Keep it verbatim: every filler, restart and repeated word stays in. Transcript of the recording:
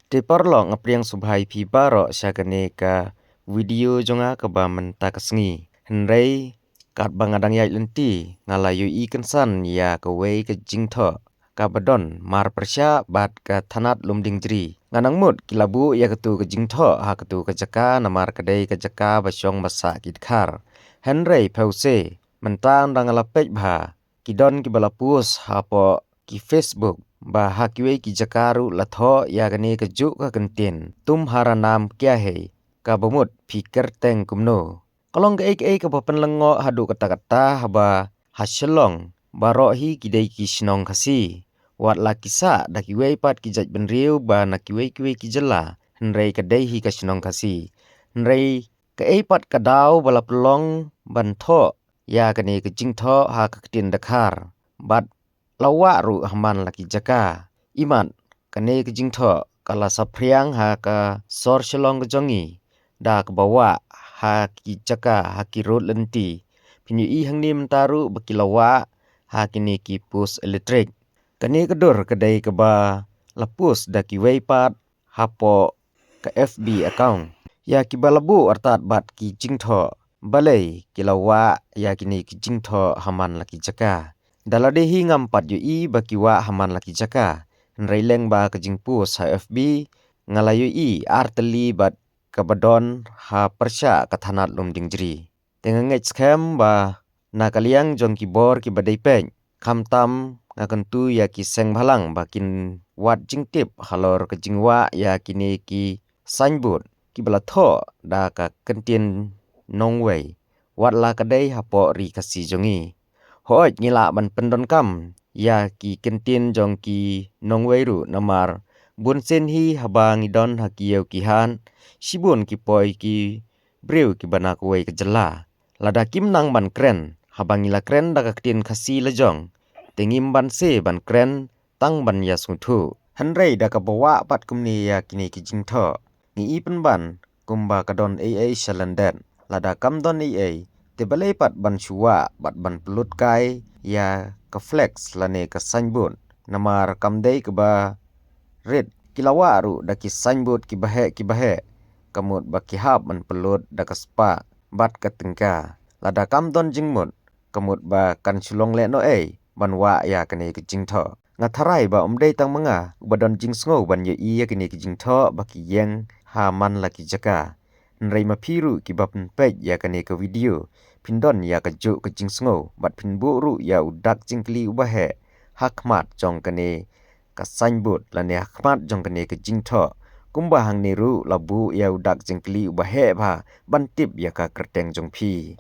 Te paralok, nga pdiang sngewbha ïa phi baroh sha kane ka video jong nga kaba mynta ka sngi. Hynrei katba nga dang ïaid lynti, nga la ïohi kynsan ïa kawei ka jingthoh kaba don marpyrshah bad ka thanat Lumdiengjri. Nga nang mut ki la buh ïa katu ka jingthoh ha katu ka jaka namar ka dei ka jaka ba shong ba sah ki dkhar. Hynrei phewse, mynta ynda nga la peit bha, ki don kiba la post hapoh ki Facebook ba ha kiwei ki jaka ruh la thoh ïa kane kajuh ka kyntien, "Tum hara naam kya hai," kaba mut, "Phi kyrteng kumno?" Ka long kaei kaei kaba pynlyngngoh haduh katta katta haba ha Shillong baroh hi ki dei ki shnong Khasi. Wat la ki sah da kiwei pat ki jaitbynriew ba na kiwei kiwei ki jylla, hynrei ka dei hi ka shnong Khasi. Hynrei kaei pat ka daw ba la pynlong ban thoh ïa kane ka jingthoh ha ka ktien dkhar, bad la wah ruh ha man la ki jaka. Imat, kane ka jingthoh ka la saphriang ha ka sor Shillong ka jong ngi da kaba wah ha ki jaka, ha ki rud lynti. Phin ïohi hangne mynta ruh ba ki la wah ha kine ki post elektrik. Kane ka dur ka dei kaba la post da kiwei pat hapoh ka F B account ïa kiba la buh artat bad ki jingthoh. Balei ki la wah ïa kine ki jingthoh ha man la ki jaka? Da lade hi ngam pat ïohi ba ki wah ha man la ki jaka, hynrei lyngba ka jingpost ha F B, nga la ïohi artylli bad kaba don ha pyrshah ka thanat Lumdiengjri. Te nga ngeit skhem ba na ka liang jong ki bor kiba dei peit, khamtam nga kyntu ïa ki seng bhalang ba kin wad jingtip halor ka jingwah ïa kine ki signboard kiba la thoh da ka kyntien nongwei, wat la ka dei hapoh ri Khasi jong ngi. Hooid, ngi lah ban pyndonkam ïa ki kyntien jong ki nongwei ruh namar bunsien hi haba ngi don ha ki ïew ki hat, shibun ki poi ki briew kiba na kawei ka jylla. Lada kim nang ban kren, haba ngi la kren da ka ktien Khasi la jong, te ngim banse ban kren tang ban ïasngewthuh. Hynrei da kaba wah pat kumne ïa kine ki jingthoh, ngi i pynban kumba ka don ei ei shalyndet. Lada kam don ei ei, te balei pat ban shu wah bad ban pynlut kai ïa ka flex lane ka signboard? Namar kam dei kaba rit, ki la wah ruh da ki signboard kiba heh kiba heh, ka mut ba ki hap ban pynlut da ka spah bad ka tyngka. Lada kam don jingmut, ka mut ba kan shu long lehnohei ban wah ïa kane ka jingthoh. Nga tharai ba ym dei tang ma nga uba don jingsngew ban ïohi ïa kane ka jingthoh ba ki ïeng ha man la ki jaka. Hynrei ma phi ruh kiba pynpeit ïa kane ka video, phin don ïa kajuh ka jingsngew bad phin buh ruh ïa u dak jingkylli uba heh ha khmat jong kane ka signboard lane ha khmat jong kane ka jingthoh, kumba hangne ruh la buh ïa u dak jingkylli uba heh bha ban tip ïa ka kyrteng jong phi.